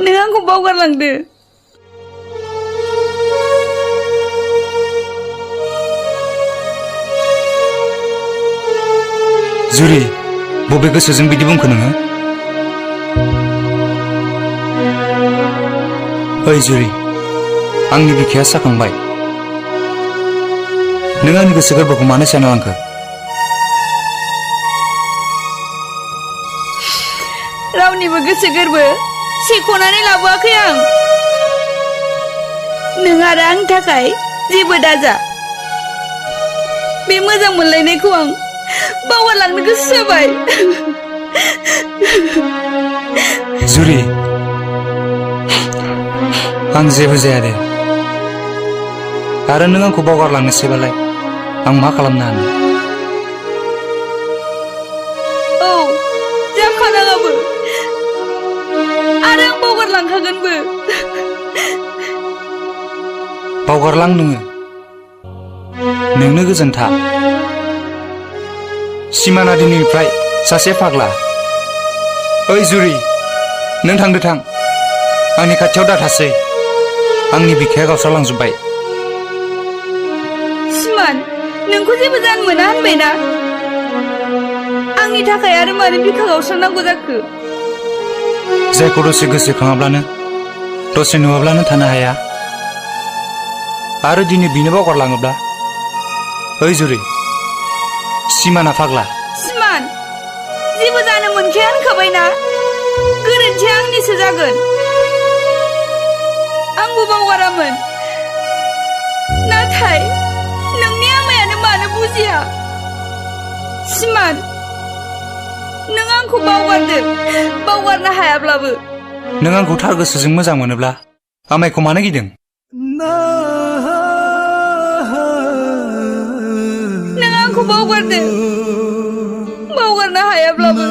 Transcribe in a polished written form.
नों आंखौ बावगारलांदो। जुरि, बबे गोसोजों बिदि बुंखो नोङो? ओइ जुरि, आंनि बिखाया साखांबाय। नों आंनि गोसो गोरबोखौ मानो सेना लांखो? रावनिबो गोसो गोरबो सेख'नानै लाबोआखै आं। नों आरो आंनि थाखाय जेबो दाजा। बे मोजां मोनलायनायखौ आं बावगारलांनो गोसो जाबाय। जुरि, आं जेबो जाया दे। आरो नों आंखौ बावगारलांनोसैबालाय आं मा खालामनो हानो? औ, जाखानाङाबो। आरो आं बावगारलांखागोनबो। बावगारलां नोङो। नोंनो गोजोनथा। सिमाना दिनैनिफ्राय सासे फाग्ला। ओइ जुरि, नों थांदो थां। आंनि खाथियाव दाथासै। आंनि बिखाया गावस्रालांजोब्बाय। सिमान, नोंखौ जेबो जानो मोना होनबायना। आंनि थाखाय आरो मानो बिखा गावस्रानांगौ जाखो? जायखौ दसे गोसोखाङाब्लानो दसे नुवाब्लानो थानो हाया। आरो दिनै बिनो बावगारलाङोब्ला? ओइ जुरि, सिमाना फाग्ला। सिमान, जेबो जानो मोनखाया होनखाबायना। गोरोन्थिया आंनिसो जागोन। आंबो बावगारामोन। नाथाय नोंनि आमायानो मानो बुजिया? सिमान, नों आंखौ बावगारदो, बावगारनो हायाब्लाबो। नों आंखौ थार गोसोजों मोजां मोनोब्ला आमायखौ मानो गिदों? नों आंखौ बावगारदो, बावगारनो हायाब्लाबो।